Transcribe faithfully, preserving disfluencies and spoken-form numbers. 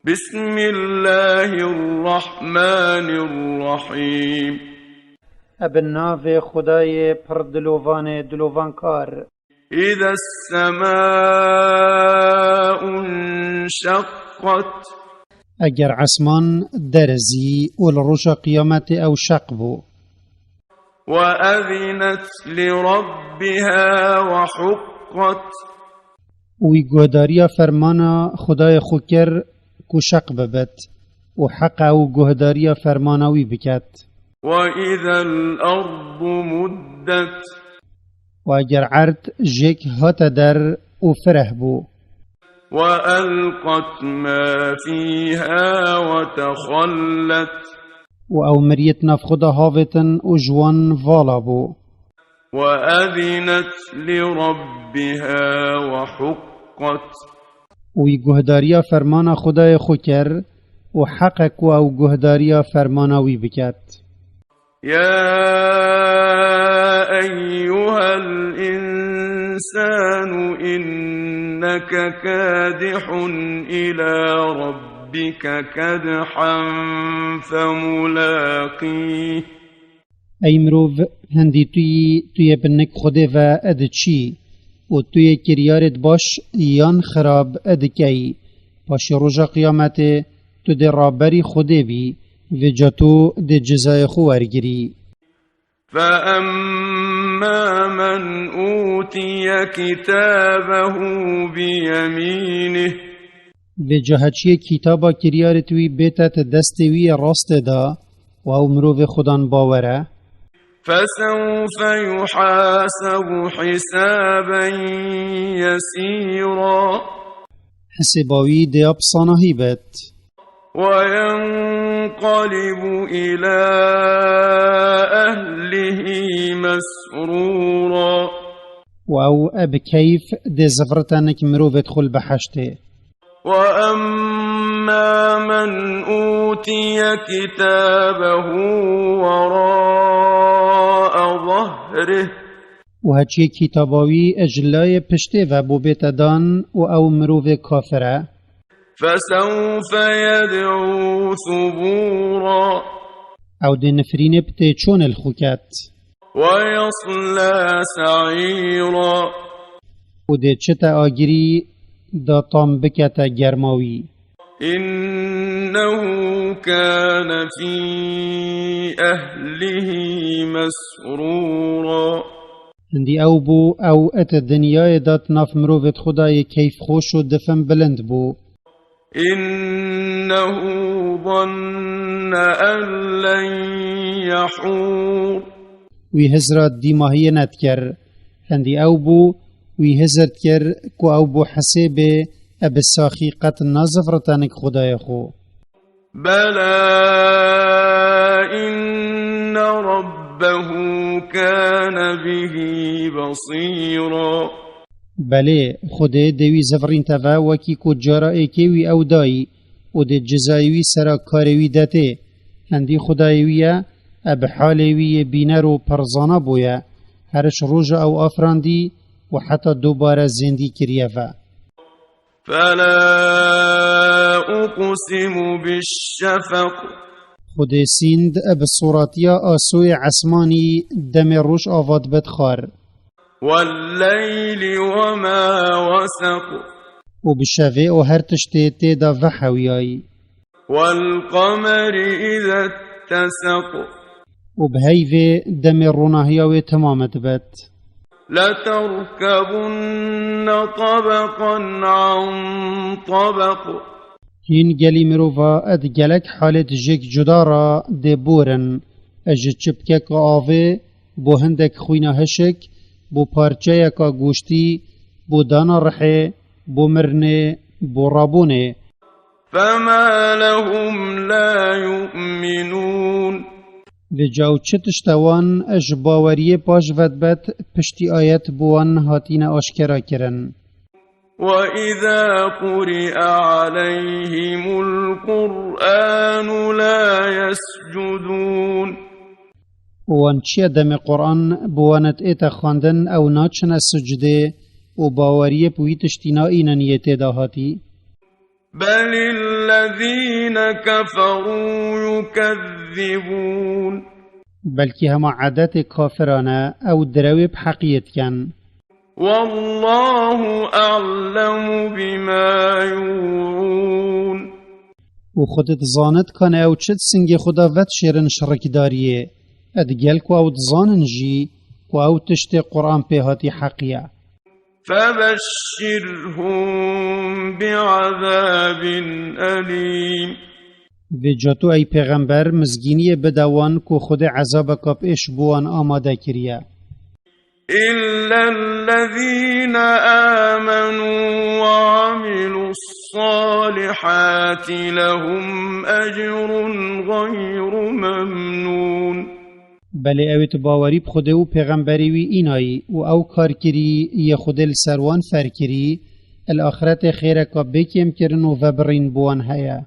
بسم الله الرحمن الرحيم. Bi navê Xwedayê pir dilovanê dilovankar. إذا السماء انشقت. Eger esman derizî û li roja qiyametê ew şeq bû. وأذنت لربها وحقت. Û wî guhdariya fermana Xwedayê xwe kir ku şeq bibit û heq e ew guhdariya fermana wî biket. وإذا الأرض مدت. Û eger erd jêk hate der û fireh bû. وألقت ما فيها وتخلت. Û ew miriyê di nav xwe de havêtin û ji wan vala bû. وأذنت لربها وحقت. Û wî guhdariya fermana Xwedayê xwe kir û heq e ku ew guhdariya fermana wî biket. يا أيها الإنسان إنك كادح إلى ربك كدحا فملاقيه. Ey mirov, hindî tu yî, tu yê bi nik Xwedê ve diçî û tu yê kiryarêt baş yan xirab dikey. Paşê roja qiyametê tu dê raberî Xwedê bî, vêca tu dê cezayê xwe wergirî. فأما من أوتي كتابه بيمينه. Vêca heçiyê kîtaba kiryarêt wî bête di destê wî yê rastê de û ew mirovê Xudan bawer e. فسوف يحاسب حسابا يسيرا. Hisêba wî dê ya bi sanahî bit. وينقلب إلى أهله مسرورا. Û ew bi keyf dê zivrite nik mirovêt xwe li beheştê. وأما من أوتي كتابه وراء ظهره. Û heçiyê kîtaba wî ji layê piştê ve bo bête dan û ew mirovê kafir e. فسوف يدعو ثبورا. Ew dê nifrînê bi têçûnê li xwe ket. ويصلى سعيرا. Û dê çite agirî de tam bikete germa wî. إنه كان في أهله مسرورا. Hindî ew bû, ew et dinyayê de di nav mirovêt xwe de yê keyfxweş û difin bilind bû. إنه ظن أن لن يحور. Wî hizra dîmahiyê nedikir. Hindî ew bû, wî hizir dikir ku ew bo hesê bê, e bi saxî qet nazivrite nik Xwedayê xwe. بلى إن ربه كان به بصيرا. Belê, Xwedê dê wî zivrînte ve wekî ku cara êkê wî ew dayî û dê cizayê wî sera karê wî detê. Hindî Xwedayê wî ye, e bi halê wî yê bîner û pirzana bûye. Her ji roja ew afirandî û heta dubare zêndî kiriye ve. فلا أقسم بالشفق. Xwedê sînd bi soratiya asoyê esmanî demê roj ava dibe dixwar. والليل وما وسق. Û bi şevê û her tiştê tê de vehewiyayî. والقمر إذا اتسق. Û bi heyvê demê ronahiya wê temam dibet. لتركبن طبقا عن طبق. Hîn gelî mirova ed gelek halêt jêk cuda ra dê borin, e ji çipkeka avê, bo hindek xwîna hişik, bo parçeyeka goştî, bo dana rihê, bo mirnê, bo rabûnê. فما لهم لا يؤمنون. Vêca ew çi tişt e wan ji baweriyê paş vedibet piştî ayet bi wan hatîne aşkera kirin. وإذا قرئ عليهم القرآن لا يسجدون. Û wan çiye demê Quran bi wan ête xwendin ew naçine sucdê û baweriyê bi wî tiştî naînin yê tê de hatî. بل الذين كفروا يكذبون. Belkî hema edetê kafiran e, ew direwê bi heqiyê dikin. والله أعلم بما يوعون. Û Xwedê dizanit kane ew çi di singê xwe de vedişêrin ji rikdariyê. Digel ku ew dizanin jî ku ew tiştê Quran pê hatî heqî ye. فبشرهم بعذاب أليم. Vêca tu ey pêxember mizgîniyê bide wan ku Xwedê ezabeka pêş bo wan amade kiriye. إلا الذين آمنوا وعملوا الصالحات لهم أجر غير ممنون. Belê ew ê tu bawerî bi Xwedê û pêxemberê wî înayî û ew kar kirî yê Xwedê li ser wan fer kirî, li axretê xêreka bê kêmkirin û vebirîn bi wan heye.